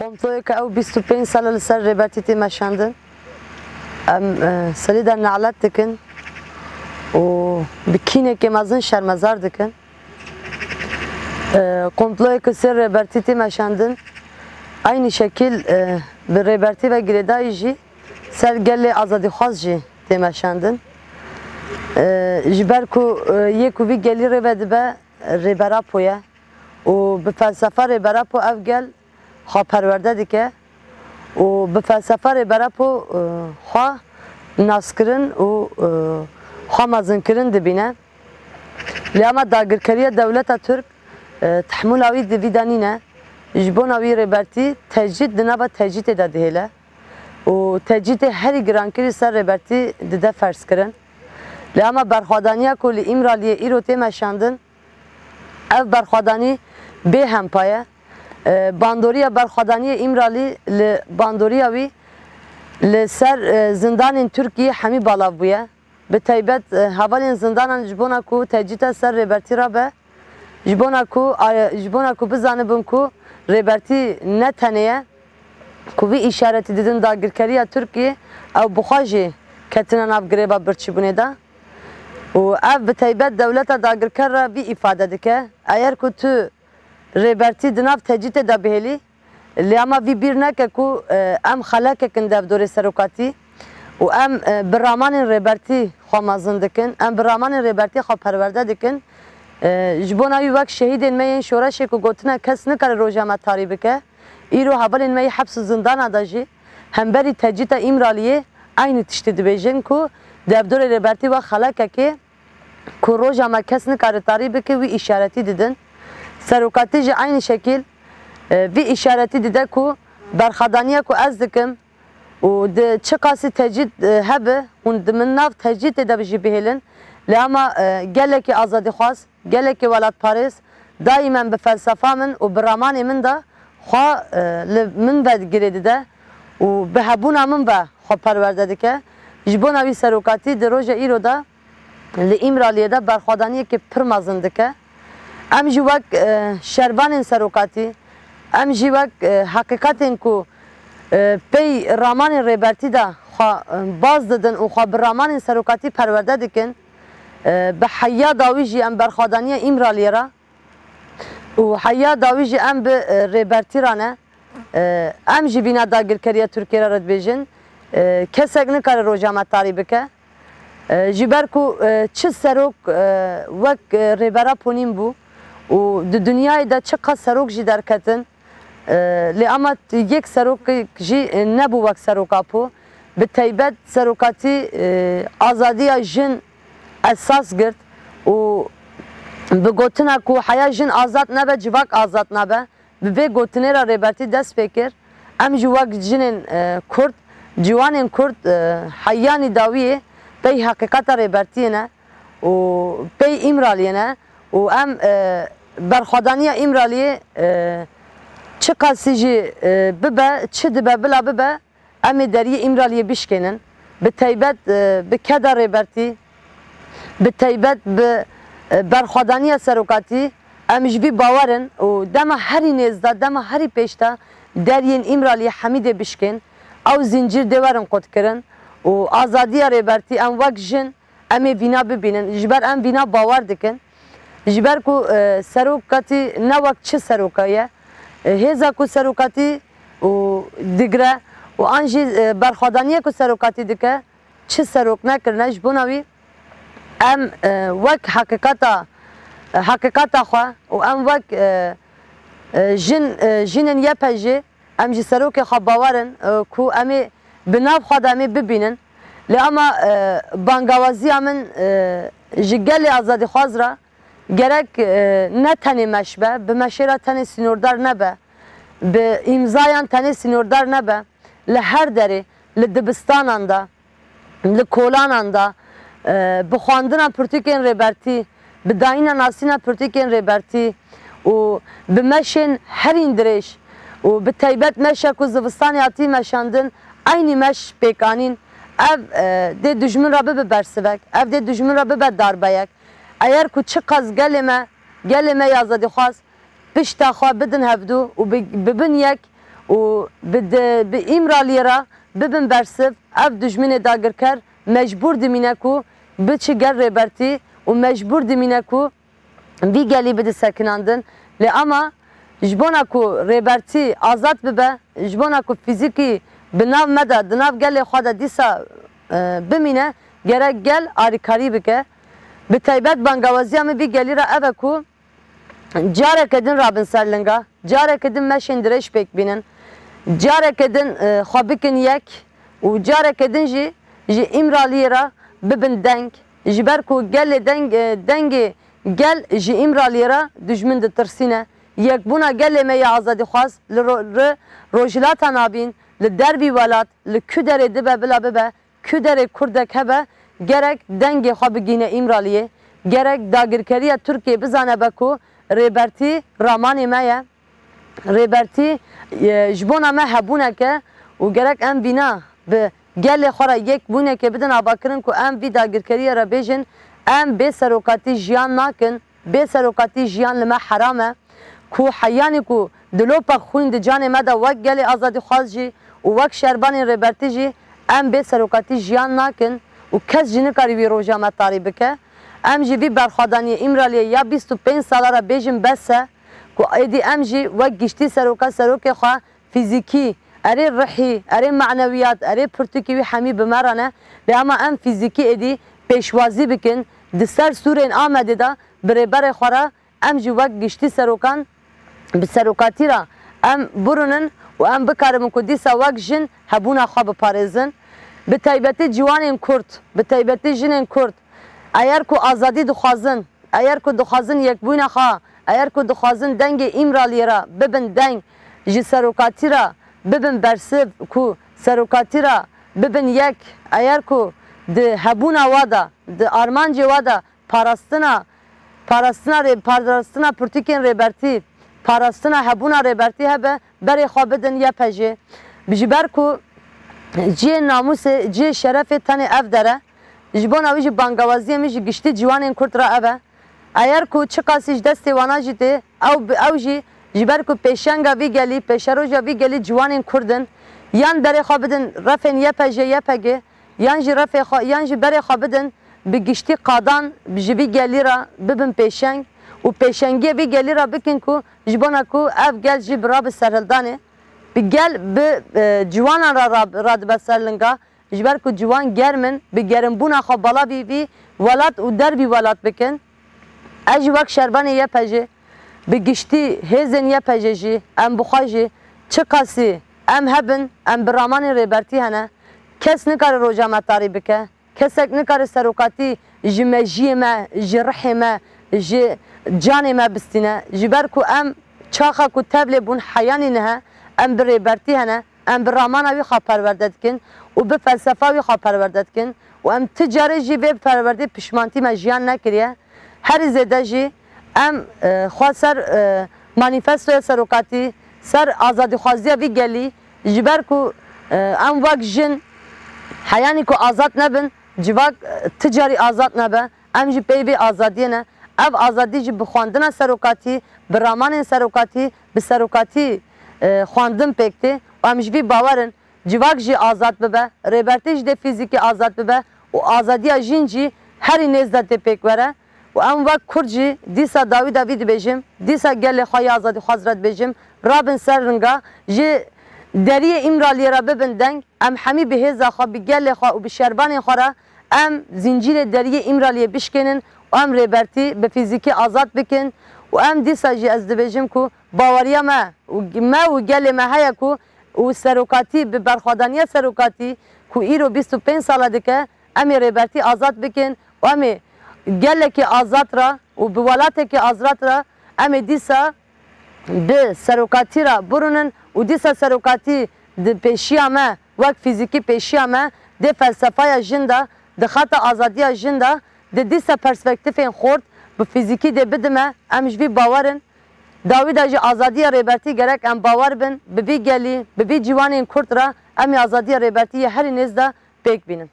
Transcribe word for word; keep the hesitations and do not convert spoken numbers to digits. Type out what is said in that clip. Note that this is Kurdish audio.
Komployê ku ew bîst û pênc sal e li ser Rêbertî tê meşandin, em, e, serî de nalet dikin û bi kînekê mezin şermezar dikin. E, komployê ku ser Rêbertî tê meşandin, eynî şekil, e, bi Rêbertî ve girêdayî jî ser gelê azadîxwaz jî tê meşandin. E, ji ber ku, e, yê ku vî gelî rê ve dibe, e, Rêber Apo ye û bi felsefa Rêber Apo ev gel xwe perwerde dike û bi felsefa Rêber Apo, e, xwe naskirin û, e, xwe mezinkirin dibîne. Lê ema dagirkeriya dewleta Tirk, e, tehmûla wî di vî de nîne. Ji bona wî Rêbertî tecrîd di nava tecrîdê de dihêle û tecrîdê herî girankirî ser Rêbertî dide ferzkirin. Lê ema berxwedaniya ku li Îmraliyê îro tê meşandin, ev berxwedanî bê hempa ye. E, bandoriya berxwedaniyê Îmralî li bandoriya wî li ser, e, zindanên Tirkiyê hemî balav bûye. Bi taybet, e, hevalên zindanan ji bona ku tecrîta ser Rêbertî rabe, ji bona ku, a, ji bona ku bizanibin ku Rêbertî ne tenê ye, ku vî îşaretî didin dagirkeriya Tirkiyê, ew bi xwe jî ketine nav girêba birçîbûnê de. Û ev bi taybet dewleta dagirker re vî îfade dike, eger ku tu Rêbertî di nav tecrîtê de bihêlî, lê ema vî bîr neke ku, e, em xelekek in devdorê serokatî û em, e, bi ramanên Rêbertî xwe mezin dikin, em bi ramanên Rêbertî xwe perwerde dikin. E, ji bona wî wek şehîdên me yên şoreşê ku gotine kes nikare roja me tarî bike, îro hevalên me yê heps û zindana de jî hemberî tecrîta Îmraliyê eynî tiştî dibêjin ku devdorê Rêbertî wek xelekekê ku roja me kes nikare tarî bike, wî îşaretî didin. Serokatî jî eynî şekil, e, vî îşaretî dide ku berxwedaniya ku ez dikim û di çiqasî tecrîd, e, hebe, hûn di min nav tecrîdê de jî bihêlin. Lê ema, e, gelekî azadîxwaz, gelekî welatparêz, daîmen bi felsefa min û bi ramanê min de xwe, e, li min ve girê dide û bi hebûna min ve xwe perwerde dike. Ji bona wî serokatî di roja îro de li Îmraliyê de berxwedaniyekî pir mezin dike. Em jî wek, e, şervanên serokatî, em jî wek, e, heqîqetên ku, e, pey ramanên Rêbertî de xwe, e, baz didin û xwe bi ramanên serokatî perwerde dikin, e, bi heya dawî jî em berxwedaniya Îmraliyê re û heya dawî jî em bi, e, Rêbertî re ne. E, em jî vîna dagirkeriya Tirkiyê re re dibêjin, e, kesek nikare roja me tarî bike. E, ji ber ku, e, çi serok, e, wek, e, Rêber Apo nîn bû û di dinyayê de çiqas serok jî derketin, e, lê ema t-, yek serok jî, e, nebû wek serok Apo. Bi taybet serokatî, e, azadiya jin esas girt û bi gotina ku heya jin azad nebe, civak azad nabe, bi vê gotinê re Rêbertî dest pê kir. Em jî wek jinên, e, Kurd, ciwanên Kurd, e, heyanî dawiyê pey heqîqeta Rêbertiyê ne û pey Îmraliyê ne û em, e, berxwedaniya Îmraliyê, e, çiqasî jî, e, bibe, çi dibe bila bibe, em ê deriyê Îmraliyê bişkênin. Bi taybet, e, bi keda Rêbertî, bi taybet bi, e, berxwedaniya serokatî, em ji vî bawer in û dema herî nêz de, dema herî pêş de deriyên Îmraliyê hemî dê bişkên, ew zîncîr dê werin qutkirin û azadiya Rêbertî em wek jin em ê vîna bibînin. Ji ber em vîna bawer dikin. Ji ber ku, e, serokatî ne wek çi seroka ye. E, hêza ku serokatî û digre û an jî, e, berxwedaniya ku serokatî dike, çi serok nekirine. Ji bona wî em, e, wek heqîqeta, e, heqîqeta xwe û em wek, e, e, jin, e, jinên Y P J, em ji serokê xwe bawer in, e, ku em ê bi nav xwe de em ê bibînin. Lê ema, e, bangawaziya min, e, ji gelê azadîxwaz re gerek, e, ne tenê meş be, bi meşê re tenê sînordar nebe, bi îmzayan tenê sînordar nebe, li her derê, li dibistanan de, li kolanan de, e, bi xwendina pirtûkên Rêbertî, bi dayîna nasîna pirtûkên Rêbertî û bi meşên herîn dirêj û bi taybet meşa ku zivistanê hatî meşandin, eynî meş pêk anîn, ev, e, dê dijmin re bibe bersivek, ev dê dijmin re bibe darbeyek. Eger ku çiqas gelê me, gelê me ya azadîxwaz, pişta xwe bidin hevdû û bi-, bibin yek û bi de, bi Îmraliyê re bibin bersiv, ev dijminê dagirker mecbûr dimîne ku biçi gel Rêbertî û mecbûr dimîne ku vî gelî bide sekinandin. Lê ama ji bona ku Rêbertî azad bibe, ji bona ku fîzîkî bi nav me de, di nav gelê xwe de dîsa, e, bimîne, gerek gel arîkarî bike. Bi taybet bangawaziya min vî gelî re ev e ku careke din rabin ser linga, careke din meşên dirêj pêk bînin, careke din, e, xwe bikin yek û careke din jî ji Îmraliyê re bibin deng. Ji ber ku gelê deng, e, dengê gel ji Îmraliyê re dijmin ditirsîne. Yekbûna gelê me ya azadîxwaz li ro-, li Rojhilata Navîn, li dervî welat, li ku derê dibe bila bibe, ku derê kurdek hebe, gerek dengê xwe bigihîne Îmraliyê. Gerek dagirkeriya Tirkiyê bizane be ku Rêbertî ramanê me ye. Rêbertî, e, ji bona me hebûnek e û gerek em vîna bi gelê xwe re yekbûnekê bidin avakirin ku em vî dagirkeriyê re bêjin, em bê serokatî jiyan nakin. Bê serokatî jiyan li me heram e, ku heyanî ku dilopa xwîn di canê me de wek gelê azadîxwaz jî û wek şerbanên Rêbertî jî em bê serokatî jiyan nakin û kes jî nikarî wî roja me tarî bike. Em jî vî berxwedaniyê Îmraliyê ya bîst û pênc sala re bêjin bes e, ku êdî em jî wek giştî seroka serokê xwe fîzîkî, erê rihî, erê manewiyat, erê pirtûkî wî hemî bi me re ne. Lê ama em fîzîkî êdî pêşwazî bikin, di ser sûrên Amedê de bi rêberê xwe re em jî wek giştî serokan bi serokatî re em birûnin û em bikaribin ku dîsa wek jin hebûna xwe biparêzin. Bi taybetî ciwanên Kurd, bi taybetî jinên Kurd, eger ku azadî dixwazin, eger ku dixwazin yekbûna xwe, eger ku dixwazin dengê Îmraliyê re bibin deng, ji serokatî re bibin bersiv, ku serokatî re bibin yek, eger ku di hebûna wa de, di armancê wa de parastina, parastina rê-, parastina pirtûkên Rêbertî, parastina hebûna Rêbertî hebe, berê xwe bidin Y P G. Ji ber ku cihê namûsê, cihê şerefê tenê ev der e. Ji bona wî jî bangawaziyê min ji giştî ciwanên Kurd re ev e. Eger ku çiqasî ji destê wana jî tê, ew bi, ew jî ji ber ku pêşenga vî gelî, pêşeroja vî gelî ciwanên Kurd in, yan berê xwe bidin refên Y P G, Y P G, yan jî refê xwe, yan jî berê xwe bidin bi giştî qadan ji vî gelî re bibin pêşeng û pêşengiyê vî gelî re bikin ku ji bona ku ev gel jî bi rabe serhildanê, bi gel bi, e, ciwanan re ra-, radibe ser linga, ji ber ku ciwan germ in, bi germbûna xwe bala vî, vî welat û dervî welat bikin. Ez jî wek şerbanê Y P G, bi giştî hêzên Y P G jî, em bi xwe jî çiqasî em hebin, em bi ramanên Rêbertî hene. Kes nikare roja me tarî bike. Kesek nikare serokatî ji mejiyê me, ji rihê me, ji canê me bistîne. Ji ber ku em çaxa ku tevlê bûn heyanî nihe, em bi Rêbertî hene, em bi ramana wî xwe perwerde dikin û bi felsefa wî xwe perwerde dikin û em ti carê jî vê perwerdê pişmantî me jiyan nekiriye. Herî zêde jî em, e, xwe ser, e, manîfestoya serokatî, ser azadîxwaziya vî gelî, ji ber ku, e, em wek jin heyanî ku azad nebin, civak, e, ti carî azad nebe. Em jî peyvê azadiyê ne. Ev azadî jî bi xwendina serokatî, bi ramanên serokatî, bi serokatî, e, xwendin pêk tê û em ji vî bawer in. Civak jî azad bibe, Rêbertî jî dê fîzîkî azad bibe û azadiya jin jî herî nêz de tê pêk were. Û em wek Kurd jî dîsa dawî dawî dibêjim, dîsa gelê xwe ya azadîxwaz re dibêjim, rabin ser ringa, ji deriyê Îmraliyê re bibin deng, em hemî bi hêza xwe, bi gelê xwe û bi şerbanên xwe re em zîncîrê deriyê Îmraliyê bişkênin û em Rêbertî bi fîzîkî azad bikin û em dîsa jî ez dibêjim ku baweriya me û me û gelê me heye ku û serokatî bi berxwedaniya serokatî ku îro bîst û pênc sala dike, em ê Rêbertî azad bikin û em ê gelekî azad re û bi welatekî azad re em ê dîsa bi serokatî re birûnin û dîsa serokatî di pêşiya me, wek fîzîkî pêşiya me, dê felsefaya jin de, di xeta azadiya jin de, dê dîsa perspektîfên xort bi fîzîkî dê bidime, em ji vî bawer in. Dawî de ji azadiya Rêbertî gerek em bawer bin, bi vî gelî, bi vî ciwanên Kurd re em ê azadiya Rêbertî yê herî nêz de pêk bînin.